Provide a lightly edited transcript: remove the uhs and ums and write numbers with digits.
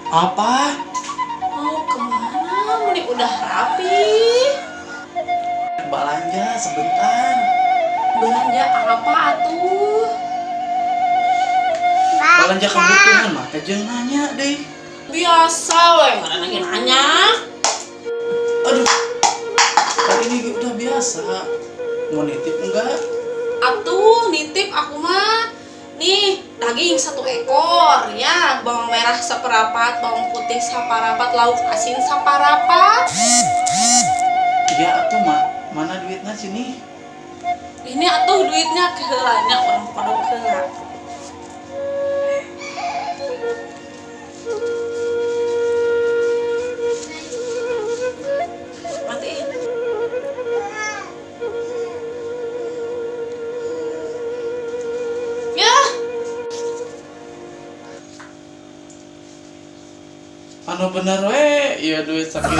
Apa? Mau kemana? Meni udah rapi. Belanja sebentar. Belanja apa atuh? Belanja kebutuhan mah kejeng nanya deh. Biasa weh, mana lagi nanya. Aduh. Kan ini udah biasa. Mau nitip enggak? Atuh, nitip aku mah. Nih, daging 1 ekor ya, bawang merah seperapat, bawang putih seperapat, lauk asin seperapat. Iya atuh, Mak. Mana duitnya sini? Ini atuh duitnya keheulanya orang kodok heula. Matiin. Ya. Anu bener we, ya duit sakieu.